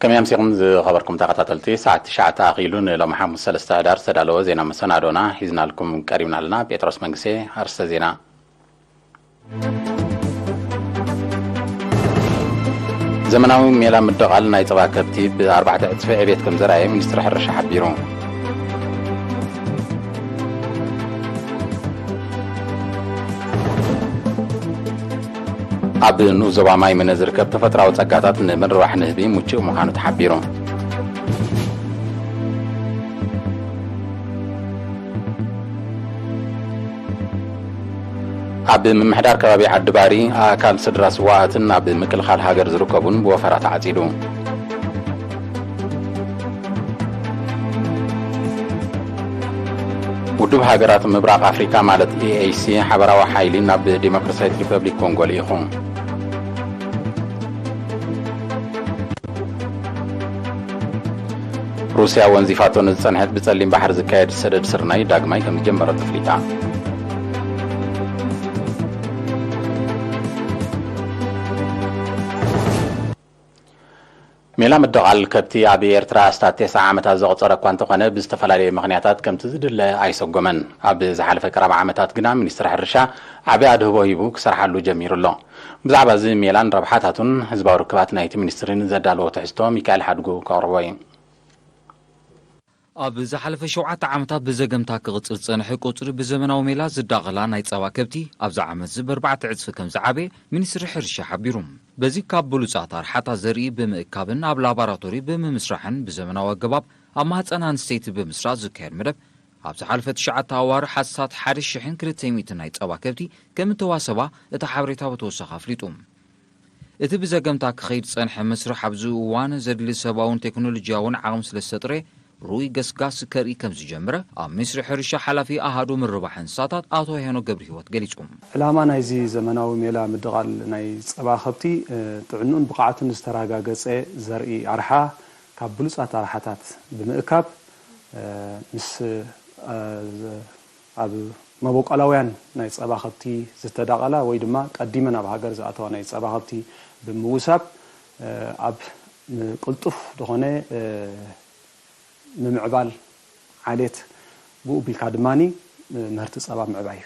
ከመይ ኣምሲኹም ዝኸበርኩም ተኸታተልቲ? ሰዓት ትሽዓተ ኣኺሉ ንሎሚ ሓሙስ ሰለስተ ሕዳር ዝተዳለወ ዜና መሰናዶና ሒዝናልኩም ቀሪብና ኣለና። ጴጥሮስ መንግስቴ፣ ኣርእስተ ዜና። ዘመናዊ ሜላ ምድቓል ናይ ጸባ ከብቲ ብኣርባዕተ ዕጽፊ ዕቤት ከም ዘርኣየ ሚኒስትሪ ሕርሻ ሓቢሩ። ኣብ ንኡስ ዞባ ማይ ምነ ዝርከብ ተፈጥራዊ ጸጋታት ንምርባሕ ንህቢ ምቹእ ምዃኑ ተሓቢሩ። ኣብ ምምሕዳር ከባቢ ዓዲባሪ ኣካል ስድራ ስዋኣትን ኣብ ምክልኻል ሃገር ዝርከቡን ብወፈራ ተዓጺዱ። ውድብ ሃገራት ምብራቕ ኣፍሪካ ማለት ኤ ኤ ሲ ሓበራዊ ሓይሊ ናብ ዲሞክራሲያዊት ሪፐብሊክ ኮንጎ ልኢኹ። ሩስያ ወንዚፋቶ ንዝጸንሐት ብጸሊም ባሕሪ ዝካየድ ሰደድ ስርናይ ዳግማይ ከም ዝጀመረት ኣፍሊጣ። ሜላ ምድቓል ከብቲ ኣብ ኤርትራ ኣስታት ተስዓ ዓመታት ዘቑጸረ እኳ እንተኾነ፣ ብዝተፈላለየ ምኽንያታት ከምቲ ዝድለ ኣይሰጎመን። ኣብ ዝሓለፈ ቀረባ ዓመታት ግና ሚኒስትሪ ሕርሻ ዓቢ ኣድህቦ ሂቡ ክሰርሓሉ ጀሚሩ ኣሎ። ብዛዕባ እዚ ሜላን ረብሓታቱን ህዝባዊ ርክባት ናይቲ ሚኒስትሪን ዘዳለዎ ትሕዝቶ ሚካኤል ሓድጉ ከቕርቦ እዩ። ኣብ ዝሓለፈ ሸውዓተ ዓመታት ብዘገምታ ክቕጽር ዝጸንሐ ቁጽሪ ብዘመናዊ ሜላ ዝዳቐላ ናይ ጸባ ከብቲ ኣብዚ ዓመት እዚ ብኣርባዕተ ዕጽፊ ከም ዝዓበየ ሚኒስትሪ ሕርሻ ሓቢሩ። በዚ ካብ ብሉጻት ኣርሓታት ዘርኢ ብምእካብን ኣብ ላቦራቶሪ ብምምስራሕን ብዘመናዊ ኣገባብ ኣብ ማህጸን ኣንስተይቲ ብምስራጽ ዝካየድ መደብ ኣብ ዝሓለፈ ትሽዓተ ኣዋርሕ ኣስታት ሓደ ሽሕን ክልተ ሚእትን ናይ ጸባ ከብቲ ከም እተዋሰባ እቲ ሓበሬታ ብተወሳኺ ኣፍሊጡ። እቲ ብዘገምታ ክኸይድ ዝጸንሐ መስርሕ ኣብዚ እዋን ዘድሊ ሰብኣውን ቴክኖሎጂያውን ዓቕሚ ስለ ዝተጥረ ርኡይ ገስጋስ ከርኢ ከም ዝጀምረ ኣብ ሚኒስትሪ ሕርሻ ሓላፊ ኣሃዱ ምርባሕ እንስሳታት ኣቶ ሄኖክ ገብረህይወት ገሊጹ። ዕላማ ናይዚ ዘመናዊ ሜላ ምድቓል ናይ ጸባ ከብቲ፣ እ፣ ጥዕንኡን ብቕዓቱን ዝተረጋገጸ ዘርኢ ኣርሓ ካብ ብሉጻት ኣርሓታት ብምእካብ፣ እ፣ ምስ፣ እ፣ ዝ-፣ ኣብ መበቆላውያን ናይ ጸባ ከብቲ ዝተዳቐላ ወይ ድማ ቀዲመን ኣብ ሃገር ዝኣተዋ ናይ ጸባ ከብቲ ብምውሳብ፣ እ፣ ኣብ ቅልጡፍ ዝኾነ፣ እ፣ ምምዕባል ዓሌት ብኡ ቢልካ ድማኒ ምህርቲ ጸባ ምዕባይ እዩ።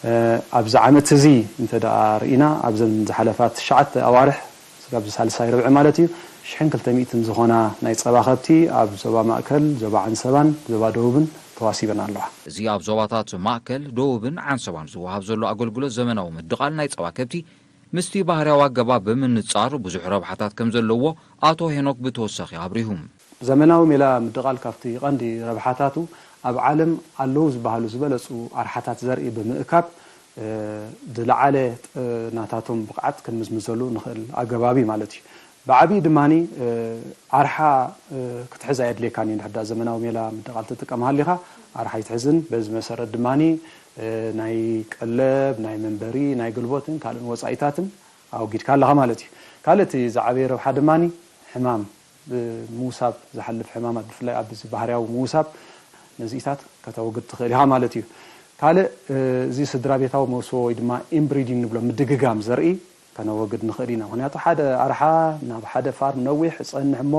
እ፣ ኣብዚ ዓመት እዚ እንተ ደኣ ርኢና፣ ኣብዘን ዝሓለፋ ትሽዓተ ኣዋርሕ፣ ስጋብ ሳልሳይ ርብዒ ማለት እዩ፣ ሽሕን ክልተ ሚእትን ዝኾና ናይ ጸባ ከብቲ ኣብ ዞባ ማእከል፣ ዞባ ዓንሰባን ዞባ ደቡብን ተዋሲበን ኣለዋ። እዚ ኣብ ዞባታት ማእከል፣ ደቡብን ዓንሰባን ዝወሃብ ዘሎ ኣገልግሎት ዘመናዊ ምድቓል ናይ ጸባ ከብቲ ምስቲ ባህርያዊ ኣገባብ ብምንጻር ብዙሕ ረብሓታት ከም ዘለዎ ኣቶ ሄኖክ ብተወሳኺ ኣብሪሁ። ዘመናዊ ሜላ ምድቓል ካብቲ ቀንዲ ረብሓታቱ ኣብ ዓለም ኣለዉ ዝበሃሉ ዝበለጹ ኣርሓታት ዘርኢ ብምእካብ፣ እ፣ ዝለዓለ፣ እ፣ ናታቶም ብቕዓት ክንምዝምዘሉ ንኽእል ኣገባብ እዩ ማለት እዩ። ብዓብዪ ድማኒ፣ እ፣ ኣርሓ፣ እ፣ ክትሕዝ ኣየድልየካን እዩ። እንድሕር ደኣ ዘመናዊ ሜላ ምድቓል ትጥቀም ሃሊኻ ኣርሓ ኣይትሕዝን። በዚ መሰረት ድማኒ፣ እ፣ ናይ ቀለብ፣ ናይ መንበሪ፣ ናይ ግልቦትን ካልእን ወጻኢታትን ኣወጊድካ ኣለኻ ማለት እዩ። ካልእ እቲ ዝዓበየ ረብሓ ድማኒ ሕማም፣ ብምውሳብ ዝሓልፍ ሕማማት፣ ብፍላይ ኣብዚ ባህርያዊ ምውሳብ ነዚኢታት ከተወግድ ትኽእል ኢኻ ማለት እዩ። ካልእ፣ እ፣ እዚ ስድራ ቤታዊ መውስቦ ወይ ድማ ኢንብሪዲንግ ንብሎ፣ ምድግጋም ዘርኢ ከነወግድ ንኽእል ኢና። ምኽንያቱ ሓደ ኣርሓ ናብ ሓደ ፋርም ነዊሕ ጸንሕ እሞ፣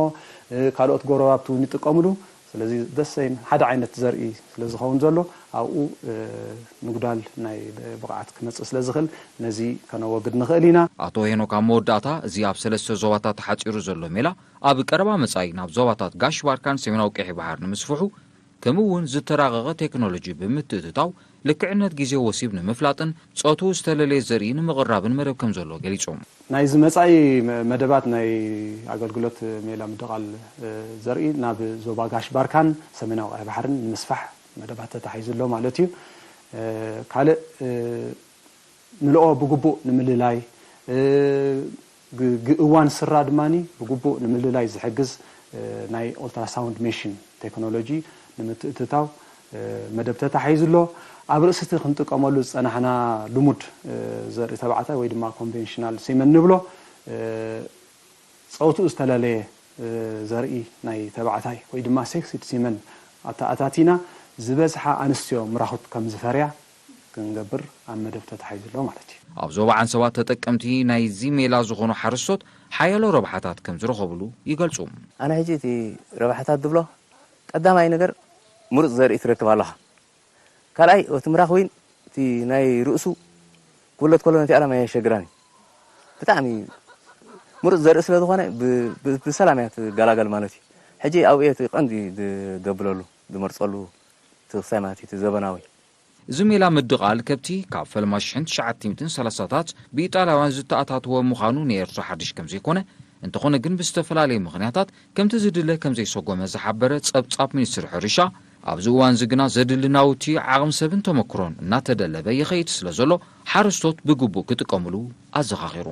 እ፣ ካልኦት ጎረባብቲ እውን ይጥቀምሉ። ስለዚ ደሰይም ሓደ ዓይነት ዘርኢ ስለ ዝኸውን ዘሎ ኣብኡ፣ እ፣ ምጉዳል ናይ ብቕዓት ክመጽእ ስለ ዝኽእል ነዚ ከነወግድ ንኽእል ኢና። ኣቶ ሄኖክ ኣብ መወዳእታ፣ እዚ ኣብ ሰለስተ ዞባታት ተሓጺሩ ዘሎ ሜላ ኣብ ቀረባ መጻኢ ናብ ዞባታት ጋሽ ባርካን ሰሜናዊ ቀይሕ ባሕር ንምስፍሑ፣ ከምኡ እውን ዝተራቐቐ ቴክኖሎጂ ብምትእትታው ልክዕነት ግዜ ወሲብ ንምፍላጥን ጾቱ ዝተለለየ ዘርኢ ንምቕራብን መደብ ከም ዘሎ ገሊጹ። ናይዚ መጻኢ መ-፣ መደባት ናይ ኣገልግሎት ሜላ ምድቓል፣ እ፣ ዘርኢ ናብ ዞባ ጋሽ ባርካን ሰሜናዊ ቀይሕ ባሕርን ንምስፋሕ መደባት ተታሒዙ ኣሎ ማለት እዩ። እ፣ ካልእ፣ እ፣ ምልኦ ብግቡእ ንምልላይ፣ እ፣ ግ-፣ ግ-፣ እዋን ስራ ድማኒ ብግቡእ ንምልላይ ዝሕግዝ፣ እ፣ ናይ ኦልትራሳውንድ ሜሽን ቴክኖሎጂ ንምትእትታው፣ እ፣ መደብ ተታሒዙ ኣሎ። ኣብ ርእሲ እቲ ክንጥቀመሉ ዝጸናሕና ልሙድ፣ እ፣ ዘርኢ ተባዕታይ ወይ ድማ ኮንቬንሽናል ሲመን ንብሎ፣ እ፣ ጸውትኡ ዝተለለየ፣ እ፣ ዘርኢ ናይ ተባዕታይ ወይ ድማ ሴክሲድ ሲመን ኣተኣታቲና ዝበዝሓ ኣንስትዮ ምራኹት ከም ዝፈርያ ክንገብር ኣብ መደብ ተታሒዙ ኣሎ ማለት እዩ። ኣብ ዞባ ዓንሰባ ተጠቀምቲ ናይዚ ሜላ ዝኾኑ ሓረስቶት ሓያሎ ረብሓታት ከም ዝረኸብሉ ይገልጹ። ኣነ ሕጂ እቲ ረብሓታት ዝብሎ ቀዳማይ ነገር ምሩፅ ዘርኢ ትረክብ ኣለኻ። ካልኣይ እቲ ምራኽ ወይን እቲ ናይ ርእሱ ክውለድ ከሎ ነቲ ዓለም ኣየሸግራን እዩ። ብጣዕሚ ምሩፅ ዘርኢ ስለ ዝኾነ ብ- ብ- ብሰላም እያ ትገላገል ማለት እዩ። ሕጂ ኣብኡ እየ እቲ ቀንዲ ዝገብለሉ ዝመርፀሉ እቲ ክሳይ ማለት እዩ እቲ ዘበናዊ እዚ ሜላ ምድቓል ከብቲ ካብ ፈልማ ሽሕን ትሽዓተ ሚእትን ሰላሳታት ብኢጣልያውያን ዝተኣታተወ ምዃኑ ንኤርትራ ሓድሽ ከም ዘይኮነ፣ እንተኾነ ግን ብዝተፈላለየ ምኽንያታት ከምቲ ዝድለ ከም ዘይሰጎመ ዝሓበረ ጸብጻብ ሚኒስትሪ ሕርሻ፣ ኣብዚ እዋንዚ ግና ዘድሊ ናውቲ፣ ዓቕሚ ሰብን ተመክሮን እናተደለበ ይኸይድ ስለ ዘሎ ሓረስቶት ብግቡእ ክጥቀምሉ ኣዘኻኺሩ።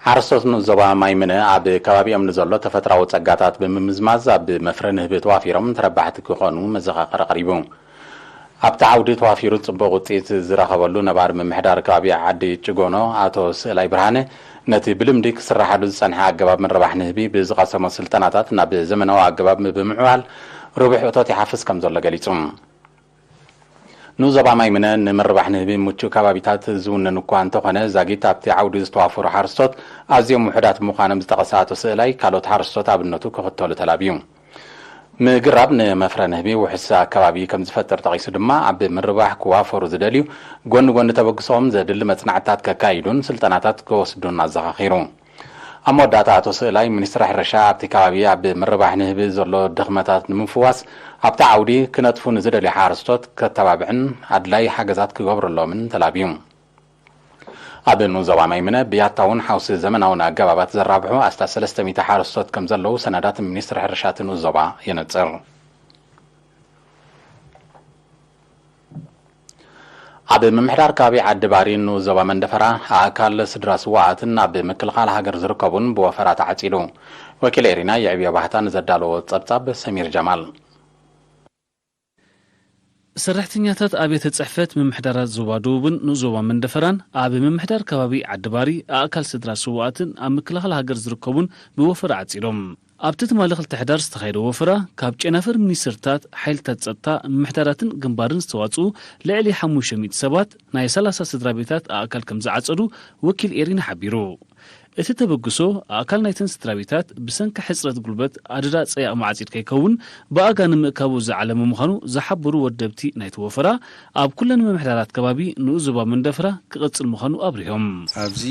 ሓረስቶት ንኡስ ዞባ ማይምነ ኣብ ከባቢኦም ንዘሎ ተፈጥራዊ ጸጋታት ብምምዝማዝ ኣብ መፍረ ንህቢ ተዋፊሮም ተረባሕቲ ክኾኑ መዘኻኸሪ ቀሪቡ። ኣብቲ ዓውዲ ተዋፊሩ ጽቡቕ ውጽኢት ዝረኸበሉ ነባሪ ምምሕዳር ከባቢ ዓዲ ጭጎኖ ኣቶ ስእላይ ብርሃነ ነቲ ብልምዲ ክስራሓሉ ዝጸንሐ ኣገባብ ምርባሕ ንህቢ ብዝቐሰሞ ስልጠናታት ናብ ዘመናዊ ኣገባብ ብምዕባል ርቡሕ እቶት ይሓፍስ ከም ዘሎ ገሊጹ። ንኡስ ዞባ ማይምነ ንምርባሕ ንህቢ ምቹእ ከባቢታት ዝውንን እኳ እንተኾነ፣ ዛጊት ኣብቲ ዓውዲ ዝተዋፈሩ ሓረስቶት ኣዝዮም ውሑዳት ምዃኖም ዝጠቐሰ ኣቶ ስእላይ፣ ካልኦት ሓረስቶት ኣብነቱ ክኽተሉ ተላብዩ። ምግራብ ንመፍረ ንህቢ ውሑስ ኣከባቢ ከም ዝፈጥር ጠቒሱ ድማ፣ ኣብ ምርባሕ ክዋፈሩ ዝደልዩ ጎኒ ጎኒ ተበግሶኦም ዘድሊ መጽናዕትታት ከካይዱን ስልጠናታት ክወስዱን ኣዘኻኺሩ። ኣብ መወዳእታ ኣቶ ስእላይ፣ ሚኒስትሪ ሕርሻ ኣብቲ ከባቢ ኣብ ምርባሕ ንህቢ ዘሎ ድኽመታት ንምፍዋስ ኣብቲ ዓውዲ ክነጥፉ ንዝደልዩ ሓረስቶት ከተባብዕን ኣድላይ ሓገዛት ክገብረሎምን ተላብዩ። ኣብ ንኡስ ዞባ ማይምነ ብያታውን ሓውሲ ዘመናውን ኣገባባት ዘራብሑ ኣስታት ሰለስተ ሚእቲ ሓረስቶት ከም ዘለዉ ሰነዳት ሚኒስትሪ ሕርሻ እቲ ንኡስ ዞባ የነጽር። ኣብ ምምሕዳር ከባቢ ዓዲ ባሪ ንኡስ ዞባ መንደፈራ ኣእካል ስድራ ስውኣትን ኣብ ምክልኻል ሃገር ዝርከቡን ብወፈራ ተዓጺዱ። ወኪል ኤሪና የዕብዮ ባህታ ንዘዳለዎ ጸብጻብ ሰሚር ጀማል። ሰራሕተኛታት ኣብያተ ጽሕፈት ምምሕዳራት ዞባ ደቡብን ንኡስ ዞባ መንደፈራን ኣብ ምምሕዳር ከባቢ ዓዲ ባሪ ኣእካል ስድራ ስውኣትን ኣብ ምክልኻል ሃገር ዝርከቡን ብወፈራ ዓጺዶም። ኣብቲ ትማሊ ክልተ ሕዳር ዝተኻየደ ወፈራ፣ ካብ ጨናፍር ሚኒስትርታት፣ ሓይልታት ጸጥታ፣ ምምሕዳራትን ግንባርን ዝተዋጽኡ ልዕሊ ሓሙሽተ ሚእቲ ሰባት ናይ ሰላሳ ስድራ ቤታት ኣእካል ከም ዝዓጸዱ ወኪል ኤሪና ሓቢሩ። እቲ ተበግሶ፣ ኣእካል ናይተን ስድራ ቤታት ብሰንኪ ሕጽረት ጉልበት ኣደዳ ጸያቕ ማዕጺድ ከይከውን ብኣጋ ንምእካቡ ዝዓለመ ምዃኑ ዝሓበሩ ወደብቲ ናይቲ ወፈራ፣ ኣብ ኩለን ምምሕዳራት ከባቢ ንኡስ ዞባ መንደፈራ ክቕጽል ምዃኑ ኣብሪሆም። ኣብዚ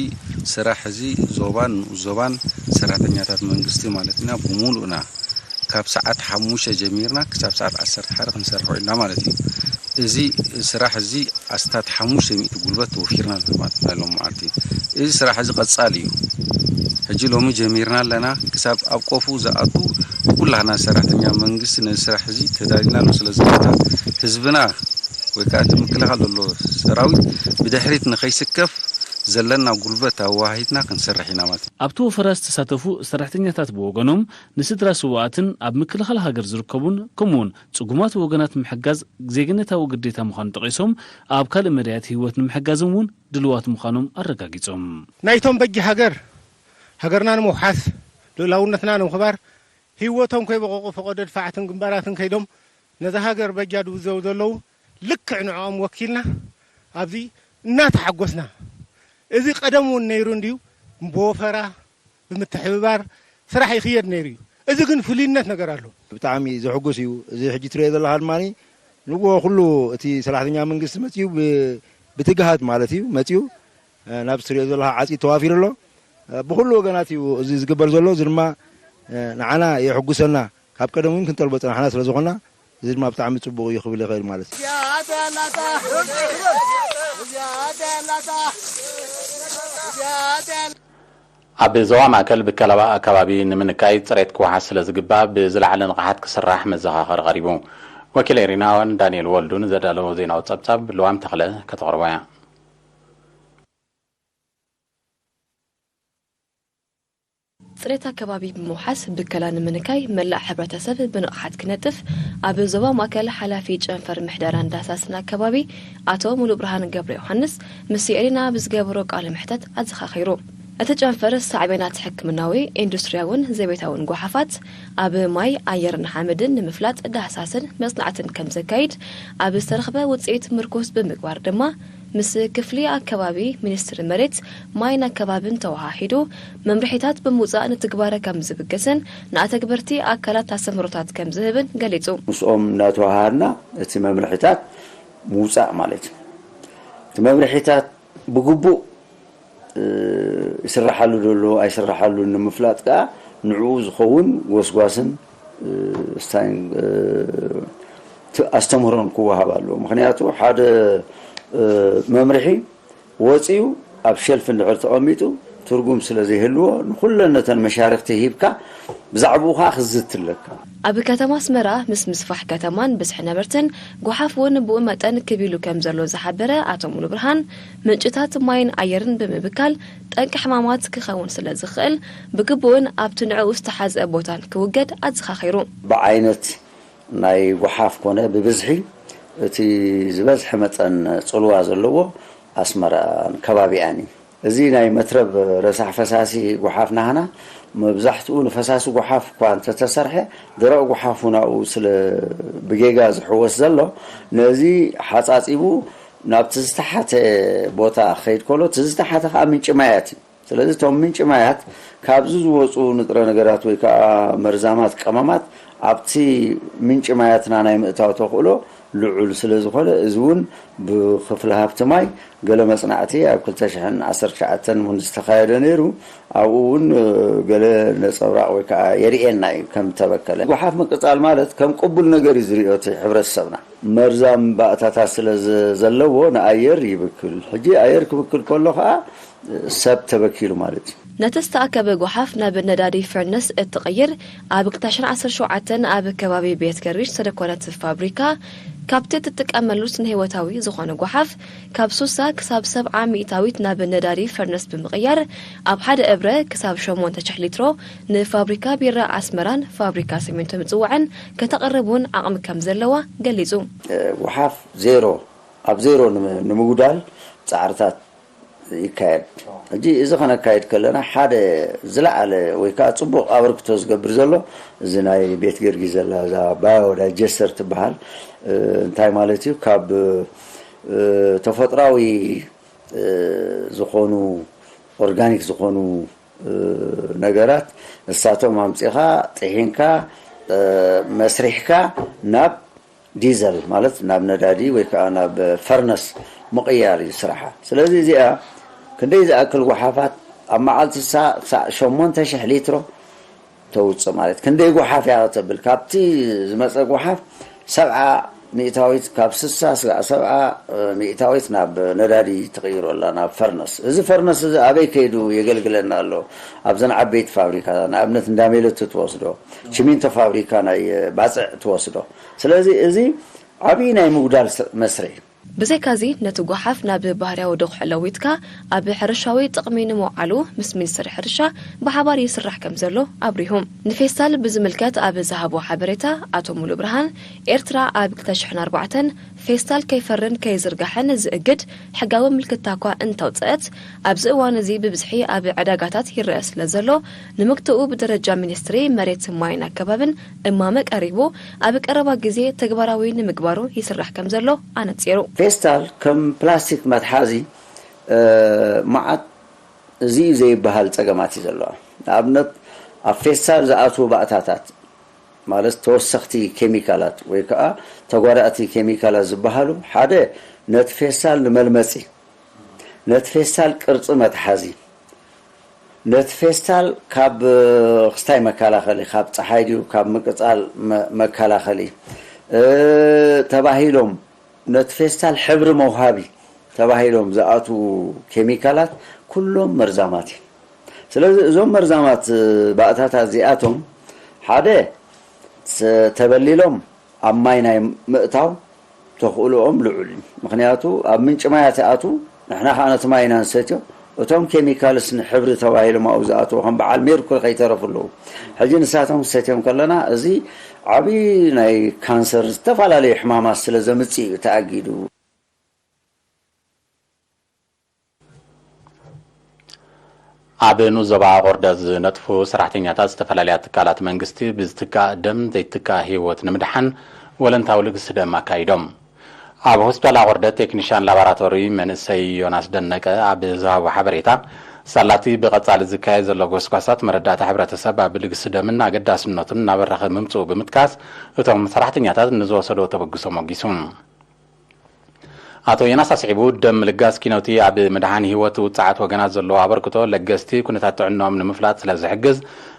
ስራሕ እዚ ዞባን ንኡስ ዞባን ሰራሕተኛታት መንግስቲ ማለት ኢና ብምሉእና ካብ ሰዓት ሓሙሽተ ጀሚርና ክሳብ ሰዓት ዓሰርተ ሓደ ክንሰርሖ ኢልና ማለት እዩ። እዚ ስራሕ እዚ ኣስታት ሓሙሽተ ሚእቲ ጉልበት ተወፊርና ኣለና ማለት ኢና ሎም መዓልቲ። እዚ ስራሕ እዚ ቀጻሊ እዩ። ሕጂ ሎሚ ጀሚርና ኣለና። ክሳብ ኣብ ቆፉ ዝኣቱ ኩላህና ሰራሕተኛ መንግስቲ ነዚ ስራሕ እዚ ተዳሊና ኣሎ። ስለዚ ህዝብና ወይ ከዓ እቲ ምክልኻል ዘሎ ሰራዊት ብድሕሪት ንኸይስከፍ ዘለና ጉልበት ኣዋሂድና ክንሰርሕ ኢና ማለት እዩ። ኣብቲ ወፈራ ዝተሳተፉ ሰራሕተኛታት ብወገኖም፣ ንስድራ ስውኣትን ኣብ ምክልኻል ሃገር ዝርከቡን ከምኡውን ጽጉማት ወገናት ምሕጋዝ ዜግነታዊ ግዴታ ምዃኑ ጠቒሶም፣ ኣብ ካልእ መዳያት ህይወት ንምሕጋዝም እውን ድልዋት ምዃኖም ኣረጋጊጾም። ናይቶም በጊ ሃገር፣ ሃገርና ንምውሓስ፣ ልኡላውነትና ንምኽባር፣ ህይወቶም ከይበቐቑ ፈቐዶ ድፋዓትን ግንባራትን ከይዶም ነዛ ሃገር በጃ ድውዘው ዘለዉ ልክዕ ንዕኦም ወኪልና ኣብዚ እናተሓጎስና፣ እዚ ቀደም እውን ነይሩ እንድዩ፣ ብወፈራ ብምትሕብባር ስራሕ ይኽየድ ነይሩ እዩ። እዚ ግን ፍሉይነት ነገር ኣለዎ። ብጣዕሚ ዘሕጉስ እዩ። እዚ ሕጂ ትሪኦ ዘለኻ ድማ ንግሆ ኩሉ እቲ ሰራሕተኛ መንግስቲ መፅዩ ብትግሃት ማለት እዩ መፅዩ ናብዚ ትሪኦ ዘለኻ ዓፂድ ተዋፊሩ ኣሎ። ብኹሉ ወገናት እዩ እዚ ዝግበር ዘሎ። እዚ ድማ ንዓና የሕጉሰና። ካብ ቀደም እውን ክንጠልቦ ፀናሕና ስለ ዝኾንና እዚ ድማ ብጣዕሚ ፅቡቕ እዩ ክብል ይኽእል ማለት እዩ። ኣብ ዞባ ማእከል ብከላ ኣከባቢ ንምንካይ ፅሬት ክወሓስ ስለ ዝግባእ ብዝለዓለ ንቕሓት ክስራሕ መዘኻኸሪ ቀሪቡ። ወኪል ኤሪና ዳንኤል ወልዱ ንዘዳለዎ ዜናዊ ጸብጻብ ልዋም ተኽለ ከተቕርቦ እያ። ፅሬት ኣከባቢ ብምውሓስ ብከላ ንምንካይ መላእ ሕብረተሰብ ብንቕሓት ክነጥፍ ኣብ ዞባ ማእከል ሓላፊ ጨንፈር ምሕደራን ዳህሳስን ኣከባቢ ኣቶ ሙሉብርሃን ገብረ ዮሃንስ ምስ ኤሪና ብዝገበሮ ቃለ መሕተት ኣዘኻኺሩ። እቲ ጨንፈር ሳዕቤናት ሕክምናዊ፣ ኢንዱስትርያውን ዘቤታውን ጓሓፋት ኣብ ማይ፣ ኣየርን ሓመድን ንምፍላጥ ዳህሳስን መጽናዕትን ከም ዘካይድ ኣብ ዝተረኽበ ውጽኢት ምርኩስ ብምግባር ድማ ምስ ክፍሊ ኣከባቢ ሚኒስትሪ መሬት ማይን ኣከባብን ተወሃሂዱ መምርሒታት ብምውጻእ ንትግባረ ከም ዝብገስን ንኣተግበርቲ ኣካላት ኣስተምህሮታት ከም ዝህብን ገሊጹ። ምስኦም እናተወሃሃድና እቲ መምርሒታት ምውጻእ ማለት እዩ። እቲ መምርሒታት ብግቡእ ይስራሓሉ ዘሎ ኣይስራሓሉን ንምፍላጥ ከኣ ንዕኡ ዝኸውን ጎስጓስን ስታይን ኣስተምህሮን ክወሃብ ኣለዎ። ምክንያቱ ሓደ መምርሒ ወፂኡ ኣብ ሸልፍ እንድሕር ተቐሚጡ ትርጉም ስለ ዘይህልዎ ንኩለን ነተን መሻርክቲ ሂብካ ብዛዕባኡ ከዓ ክዝት ኣለካ። ኣብ ከተማ ኣስመራ ምስ ምስፋሕ ከተማን ብዝሒ ነበርትን ጓሓፍ እውን ብኡ መጠን ክብ ኢሉ ከም ዘሎ ዝሓበረ ኣቶ ሙሉ ብርሃን፣ ምንጭታት ማይን ኣየርን ብምብካል ጠንቂ ሕማማት ክኸውን ስለ ዝኽእል ብግቡእን ኣብቲ ንዕኡ ዝተሓዝአ ቦታን ክውገድ ኣዘኻኺሩ። ብዓይነት ናይ ጓሓፍ ኮነ ብብዝሒ እቲ ዝበዝሐ መጠን ጽልዋ ዘለዎ ኣስመራን ከባቢኣን እዩ። እዚ ናይ መትረብ ረሳሕ ፈሳሲ ጓሓፍ ናህና መብዛሕትኡ ንፈሳሲ ጓሓፍ እኳ እንተተሰርሐ ደረቕ ጓሓፍ እውን ኣብኡ ስለ ብጌጋ ዝሕወስ ዘሎ ነዚ ሓጻጺቡ ናብቲ ዝተሓተ ቦታ ክኸይድ ከሎ እቲ ዝተሓተ ከዓ ምንጪ ማያት እዩ። ስለዚ እቶም ምንጪ ማያት ካብዚ ዝወፁ ንጥረ ነገራት ወይ ከዓ መርዛማት ቀመማት ኣብቲ ምንጪ ማያትና ናይ ምእታው ተኽእሎ ልዑል ስለ ዝኾነ እዚ እውን ብክፍሊ ሃብቲ ማይ ገለ መፅናዕቲ ኣብ ክልተ ሽሕን ዓሰርተ ትሽዓተን እውን ዝተኻየደ ነይሩ። ኣብኡ እውን ገለ ነፀብራቕ ወይ ከዓ የርእየና እዩ ከም ተበከለ። ጓሓፍ ምቅፃል ማለት ከም ቅቡል ነገር እዩ ዝሪኦ እቲ ሕብረተሰብና። መርዛም ባእታታት ስለ ዘለዎ ንኣየር ይብክል። ሕጂ ኣየር ክብክል ከሎ ከዓ ሰብ ተበኪሉ ማለት እዩ። ነቲ ዝተኣከበ ጓሓፍ ናብ ነዳዲ ፈርነስ እትቕይር ኣብ ክልተ ሽሕን ዓሰርተ ሸውዓተን ኣብ ከባቢ ቤት ገርጊሽ ዝተደኮነት ፋብሪካ ካብቲ እትጥቀመሉ ስነህይወታዊ ዝኾነ ጓሓፍ ካብ ሱሳ ክሳብ ሰብዓ ሚእታዊት ናብ ነዳዲ ፈርነስ ብምቕያር ኣብ ሓደ እብረ ክሳብ ሸሞንተ ሽሕ ሊትሮ ንፋብሪካ ቢራ ኣስመራን ፋብሪካ ሲሚንቶ ምጽዋዕን ከተቕርብ እውን ዓቕሚ ከም ዘለዋ ገሊጹ። ጓሓፍ ዜሮ ኣብ ዜሮ ንምጉዳል ጻዕርታት ይካየድ። ሕጂ እዚ ከነካይድ ከለና ሓደ ዝለዓለ ወይ ከዓ ፅቡቕ ኣበርክቶ ዝገብር ዘሎ እዚ ናይ ቤት ገርጊ ዘላ እዛ ባዮ ዳይጀስተር ትበሃል እንታይ ማለት እዩ? ካብ ተፈጥራዊ ዝኾኑ ኦርጋኒክ ዝኾኑ ነገራት እሳቶም ኣምፂኻ ጥሒንካ መስሪሕካ ናብ ዲዘል ማለት ናብ ነዳዲ ወይ ከዓ ናብ ፈርነስ ምቕያር እዩ ስራሓ። ስለዚ እዚኣ ክንደይ ዝኣክል ጓሓፋት ኣብ መዓልቲ ሳዕ ሸሞንተ ሽሕ ሊትሮ ተውፅእ ማለት ክንደይ ጓሓፍ እያ ከተብል ካብቲ ዝመፀ ጓሓፍ ሰብዓ ሚእታዊት ካብ ስሳ ስጋዕ ሰብዓ ሚእታዊት ናብ ነዳዲ ትቕይሮ ኣላ ናብ ፈርነስ። እዚ ፈርነስ እዚ ኣበይ ከይዱ የገልግለና ኣሎ? ኣብዘን ዓበይቲ ፋብሪካ ንኣብነት እንዳሜለቱ ትወስዶ፣ ችሚንቶ ፋብሪካ ናይ ባፅዕ ትወስዶ። ስለዚ እዚ ዓብዪ ናይ ምጉዳል መስርሕ እዩ። ብዘይካዚ ነቲ ጓሓፍ ናብ ባህርያዊ ድኹዒ ለዊጥካ ኣብ ሕርሻዊ ጥቕሚ ንምውዓሉ ምስ ሚኒስትሪ ሕርሻ ብሓባር ይስራሕ ከም ዘሎ ኣብሪሁ። ንፌስታል ብዝምልከት ኣብ ዝሃቦ ሓበሬታ ኣቶ ሙሉ ብርሃን ኤርትራ ኣብ ክልተ ሽሕን ኣርባዕተን ፌስታል ከይፈርን ከይዝርጋሕን ዝእግድ ሕጋዊ ምልክታ እኳ እንተውፀአት ኣብዚ እዋን እዚ ብብዝሒ ኣብ ዕዳጋታት ይረአ ስለ ዘሎ ንምግትኡ ብደረጃ ሚኒስትሪ መሬት ማይን ኣከባብን እማመ ቀሪቡ ኣብ ቀረባ ግዜ ተግባራዊ ንምግባሩ ይስራሕ ከም ዘሎ ኣነፂሩ። ፌስታል ከም ፕላስቲክ መትሓዚ መዓት እዚ እዩ ዘይበሃል ፀገማት እዩ ዘለዋ። ንኣብነት ኣብ ፌስታል ዝኣትዉ ባእታታት ማለት ተወሰኽቲ ኬሚካላት ወይ ከዓ ተጓዳእቲ ኬሚካላት ዝበሃሉ ሓደ ነቲ ፌስታል ንመልመፂ፣ ነቲ ፌስታል ቅርፂ መትሓዚ፣ ነቲ ፌስታል ካብ ክስታይ መከላኸሊ ካብ ፀሓይ ድዩ ካብ ምቅፃል መከላኸሊ ተባሂሎም ነቲ ፌስታል ሕብሪ መውሃቢ ተባሂሎም ዝኣትዉ ኬሚካላት ኩሎም መርዛማት እዮም። ስለዚ እዞም መርዛማት ባእታታት እዚኣቶም ሓደ ተበሊሎም ኣብ ማይ ናይ ምእታው ተኽእሎኦም ልዑል እዩ። ምክንያቱ ኣብ ምንጪ ማያት ይኣትዉ፣ ንሕና ከዓ ነቲ ማይ ኢና ንሰትዮ። እቶም ኬሚካልስ ንሕብሪ ተባሂሎም ኣብኡ ዝኣትዉ ከም በዓል ሜርኩሪ ከይተረፉ ኣለዉ። ሕጂ ንሳቶም ክሰትዮም ከለና እዚ ዓብዪ ናይ ካንሰር ዝተፈላለዩ ሕማማት ስለ ዘምፅእ እዩ ተኣጊዱ። ኣብ ንኡስ ዞባ ኣቑርደት ዝነጥፉ ሰራሕተኛታት ዝተፈላለያ ትካላት መንግስቲ ብዝትካእ ደም ዘይትካእ ህይወት ንምድሓን ወለንታዊ ልግሲ ደም ኣካይዶም። ኣብ ሆስፒታል ኣቑርደት ቴክኒሻን ላቦራቶሪ መንእሰይ ዮናስ ደነቀ ኣብ ዝሃቦ ሓበሬታ፣ ሳላቲ ብቐጻሊ ዝካየድ ዘሎ ጎስጓሳት መረዳእታ ሕብረተሰብ ኣብ ልግሲ ደምን ኣገዳስነቱን እናበረኸ ምምጽኡ ብምጥቃስ፣ እቶም ሰራሕተኛታት ንዝወሰዶ ተበግሶ ሞጊሱ። ኣቶ ዮናስ ኣስዒቡ፣ ደም ምልጋስ ኪኖቲ ኣብ ምድሓን ህይወት ውጽዓት ወገናት ዘለዎ ኣበርክቶ ለገስቲ ኩነታት ጥዕናኦም ንምፍላጥ ስለ ዝሕግዝ፣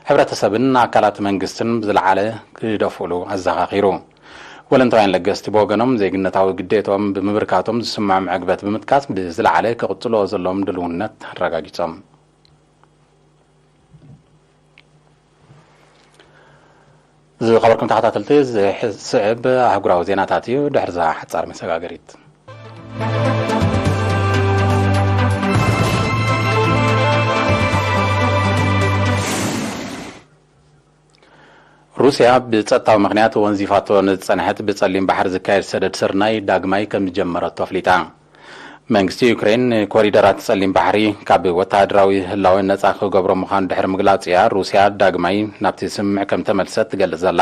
ሕብረተሰብን ኣካላት መንግስትን ብዝለዓለ ክደፍኡሉ ኣዘኻኺሩ። ወለንታውያን ለገስቲ ብወገኖም፣ ዜግነታዊ ግዴትኦም ብምብርካቶም ዝስምዖም ዕግበት ብምጥቃስ፣ ብዝለዓለ ክቕጽልዎ ዘለዎም ድልውነት ኣረጋጊጾም። ዝኸበርኩም ተኸታተልቲ፣ ዝስዕብ ኣህጉራዊ ዜናታት እዩ። ድሕርዛ ሓጻር መሰጋገሪት። ሩስያ ብጸጥታዊ ምኽንያት ወንዚፋቶ ንዝጸንሐት ብጸሊም ባሕሪ ዝካየድ ሰደድ ስርናይ ዳግማይ ከም ዝጀመረቶ ኣፍሊጣ። መንግስቲ ዩክሬን ኮሪደራት ጸሊም ባሕሪ ካብ ወተሃደራዊ ህላወ ነጻ ክገብሮ ምዃኑ ድሕሪ ምግላጹ እያ ሩስያ ዳግማይ ናብቲ ስምምዕ ከም ተመልሰት ትገልጽ ዘላ።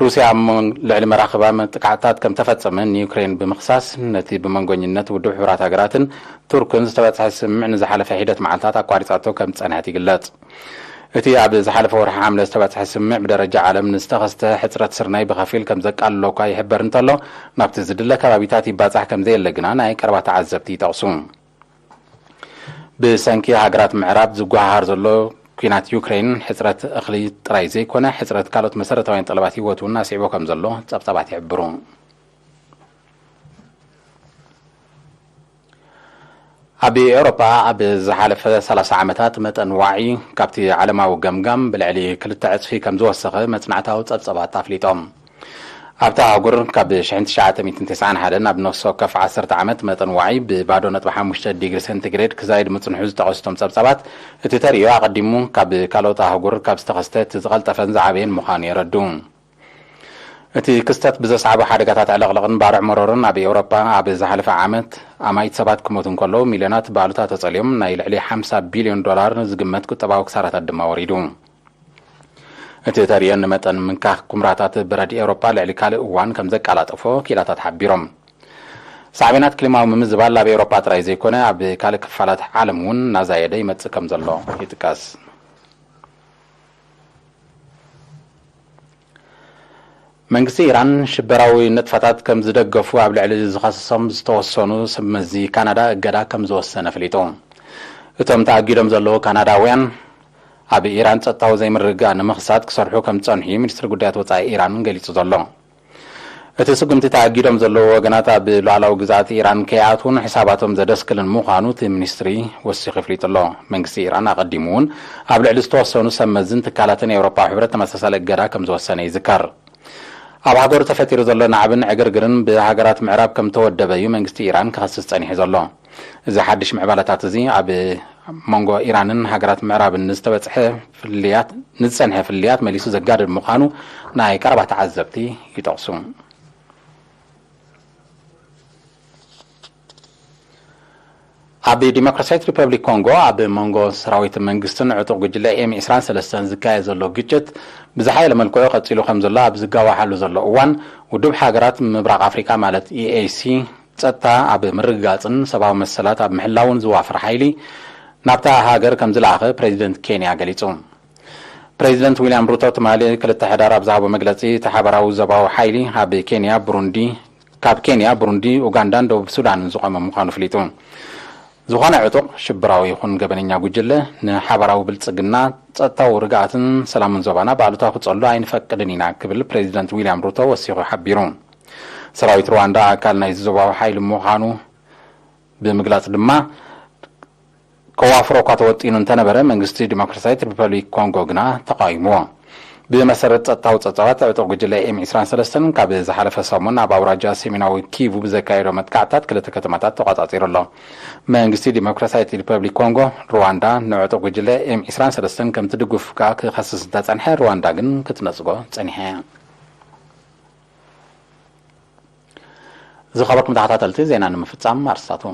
ሩስያ ኣብ መን-፣ ልዕሊ መራኽባ ጥቃዕታት ከም ተፈጸመ ንዩክሬን ብምኽሳስ፣ ነቲ ብመንጎኝነት ውድብ ሕቡራት ሃገራትን ቱርክን ዝተበጽሐ ስምምዕ ንዝሓለፈ ሒደት መዓልታት ኣቋሪጻቶ ከም ዝጸንሐት ይግለጽ። እቲ ኣብ ዝሓለፈ ወርሒ ሓምለ ዝተበጽሐ ስምምዕ ብደረጃ ዓለም ንዝተኸስተ ሕጽረት ስርናይ ብኸፊል ከም ዘቃልሎ እኳ ይሕበር እንተሎ፣ ናብቲ ዝድለ ከባቢታት ይባጻሕ ከም ዘየለ ግና ናይ ቀረባ ተዓዘብቲ ይጠቕሱ። ብሰንኪ ሃገራት ምዕራብ ዝጓሃሃር ዘሎ ኲናት ዩክሬን፣ ሕጽረት እኽሊ ጥራይ ዘይኮነ፣ ሕጽረት ካልኦት መሰረታውያን ጠለባት ህይወት እውን ኣስዒቦ ከም ዘሎ ጸብጻባት ይሕብሩ። ኣብ ኤውሮጳ ኣብ ዝሓለፈ ሰላሳ ዓመታት መጠን ዋዒ ካብቲ ዓለማዊ ገምጋም ብልዕሊ ክልተ ዕጽፊ ከም ዝወሰኸ መጽናዕታዊ ጸብጻባት ኣፍሊጦም። ኣብታ ኣህጉር ካብ ሽሕን ትሽዓተ ሚእትን ተስዓን ሓደን ናብ ነፍሲ ወከፍ ዓሰርተ ዓመት መጠን ዋዒ ብባዶ ነጥቢ ሓሙሽተ ዲግሪ ሴንቲግሬድ ክዛይድ ምጽንሑ ዝጠቐሱ እቶም ጸብጻባት፣ እቲ ተርእዮ ኣቐዲሙ ካብ ካልኦት ኣህጉር ካብ ዝተኸስተ እቲ ዝቐልጠፈን ዝዓበየን ምዃኑ የረዱ። እቲ ክስተት ብዘስዓቦ ሓደጋታት ዕልቕልቕን ባርዕ መሮርን ኣብ ኤውሮጳ ኣብ ዝሓለፈ ዓመት ኣማኢት ሰባት ክሞቱ እንከለዉ፣ ሚልዮናት ብኣሉታ ተጸልዮም ናይ ልዕሊ ሓምሳ ቢልዮን ዶላር ዝግመት ቁጠባዊ ክሳራታት ድማ ወሪዱ። እቲ ተርእዮ ንመጠን ምንካኽ ኩምራታት በረድ ኤውሮጳ ልዕሊ ካልእ እዋን ከም ዘቀላጠፎ ክኢላታት ሓቢሮም። ሳዕቤናት ክሊማዊ ምምዝባል ኣብ ኤውሮጳ ጥራይ ዘይኮነ፣ ኣብ ካልእ ክፋላት ዓለም እውን እናዛየደ ይመጽእ ከም ዘሎ ይጥቀስ። መንግስቲ ኢራን ሽበራዊ ንጥፈታት ከም ዝደገፉ ኣብ ልዕሊ ዝኸስሶም ዝተወሰኑ ሰብ መዚ ካናዳ እገዳ ከም ዝወሰነ ኣፍሊጡ። እቶም ተኣጊዶም ዘለዉ ካናዳውያን፣ ኣብ ኢራን ጸጥታዊ ዘይምርግጋእ ንምኽሳት ክሰርሑ ከም ዝጸንሑ እዩ ሚኒስትሪ ጉዳያት ወጻኢ ኢራን ገሊጹ ዘሎ። እቲ ስጉምቲ ተኣጊዶም ዘለዉ ወገናት ኣብ ሉዓላዊ ግዝኣት ኢራን ከይኣትዉን ሕሳባቶም ዘደስክልን ምዃኑ እቲ ሚኒስትሪ ወሲኹ ኣፍሊጡ ኣሎ። መንግስቲ ኢራን ኣቐዲሙ እውን ኣብ ልዕሊ ዝተወሰኑ ሰብ መዝን ትካላትን ኤውሮጳዊ ሕብረት ተመሳሳሊ እገዳ ከም ዝወሰነ ይዝከር። ኣብ ሃገሩ ተፈጢሩ ዘሎ ናዕብን ዕግርግርን ብሃገራት ምዕራብ ከም ተወደበ እዩ መንግስቲ ኢራን ክኸስስ ጸኒሑ ዘሎ። እዚ ሓድሽ ምዕባለታት እዚ ኣብ መንጎ ኢራንን ሃገራት ምዕራብን ንዝተበጽሐ ፍልልያት፣ ንዝጸንሐ ፍልልያት መሊሱ ዘጋድድ ምዃኑ ናይ ቀረባ ተዓዘብቲ ይጠቕሱ። ኣብ ዲሞክራሲያዊት ሪፐብሊክ ኮንጎ ኣብ መንጎ ሰራዊት መንግስትን ዕጡቕ ጉጅለ ኤም ዕስራን ሰለስተን ዝካየድ ዘሎ ግጭት ብዝሓየለ መልክዑ ቀጺሉ ከም ዘሎ ኣብ ዝጋዋሓሉ ዘሎ እዋን፣ ውድብ ሃገራት ምብራቕ ኣፍሪካ ማለት ኢኤሲ ጸጥታ ኣብ ምርግጋጽን ሰብኣዊ መሰላት ኣብ ምሕላውን ዝዋፈር ሓይሊ ናብታ ሃገር ከም ዝለኣኸ ፕሬዚደንት ኬንያ ገሊጹ። ፕሬዚደንት ዊልያም ሩቶ ትማሊ ክልተ ሕዳር ኣብ ዝሃቦ መግለጺ፣ እቲ ሓበራዊ ዞባዊ ሓይሊ ኣብ ኬንያ፣ ብሩንዲ፣ ካብ ኬንያ፣ ብሩንዲ፣ ኡጋንዳን ደቡብ ሱዳንን ዝቖመ ምዃኑ ኣፍሊጡ። ዝኾነ ዕጡቕ፣ ሽበራዊ ይኹን ገበነኛ ጉጅለ፣ ንሓበራዊ ብልጽግና፣ ጸጥታዊ ርግኣትን ሰላምን ዞባና ብኣሉታ ክጸሉ ኣይንፈቅድን ኢና ክብል ፕሬዚደንት ዊልያም ሩቶ ወሲኹ ሓቢሩ። ሰራዊት ሩዋንዳ ኣካል ናይዚ ዞባዊ ሓይሊ ምዃኑ ብምግላጽ ድማ፣ ከዋፍሮ እኳ ተወጢኑ እንተነበረ፣ መንግስቲ ዲሞክራሲያዊት ሪፐብሊክ ኮንጎ ግና ተቃዊምዎ። ብመሰረት ጸጥታዊ ጸብጻባት፣ ዕጡቕ ጉጅለ ኤም ዕስራን ሰለስተን ካብ ዝሓለፈ ሰሙን ኣብ ኣውራጃ ሰሜናዊ ኪቩ ብዘካየዶ መጥቃዕትታት ክልተ ከተማታት ተቖጻጺሩ ኣሎ። መንግስቲ ዲሞክራሲያዊት ሪፐብሊክ ኮንጎ፣ ሩዋንዳ ንዕጡቕ ጉጅለ ኤም ዕስራን ሰለስተን ከም ትድግፍ ከኣ ክኸስስ እንተጸንሐ፣ ሩዋንዳ ግን ክትነጽጎ ጸኒሓ እያ። ዝኸበርኩም ተኸታተልቲ፣ ዜና ንምፍጻም ኣርስታቱ።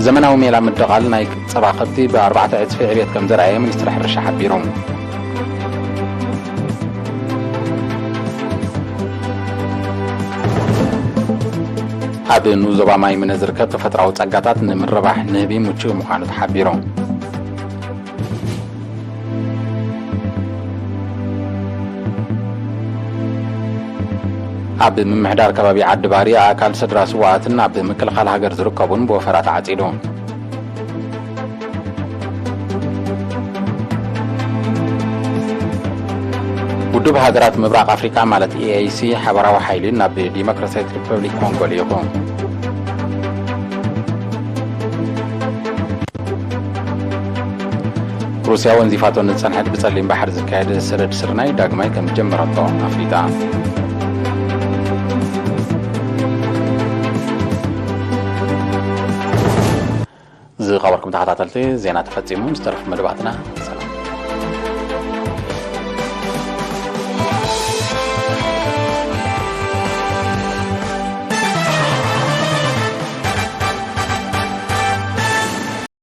ዘመናዊ ሜላ ምድቓል ናይ ጸባ ከብቲ ብኣርባዕተ ዕጽፊ ዕብየት ከም ዘርኣየ ሚኒስትሪ ሕርሻ ሓቢሩ። ኣብ ንኡስ ዞባ ማይምነ ዝርከብ ተፈጥሮኣዊ ጸጋታት ንምርባሕ ንህቢ ምቹእ ምዃኑ ተሓቢሩ። ኣብ ምምሕዳር ከባቢ ዓዲ ባሪ ኣካል ስድራ ስውኣትን ኣብ ምክልኻል ሃገር ዝርከቡን ብወፈራ ተዓጺዱ። ውድብ ሃገራት ምብራቕ ኣፍሪካ ማለት ኤ ኣይ ሲ ሓባራዊ ሓይሊ ናብ ዲሞክራሲያዊት ሪፐብሊክ ኮንጎ ልኢኹ። ሩስያ ወንዚፋቶ ንጸንሐት ብጸሊም ባሕሪ ዝካየድ ሰደድ ስርናይ ዳግማይ ከም ጀመረቶ ኣፍሊጣ። ዝቐበርኩም ተኸታተልቲ ዜና ተፈጺሙ። ምስ ተረፉ መደባትና ሰላም።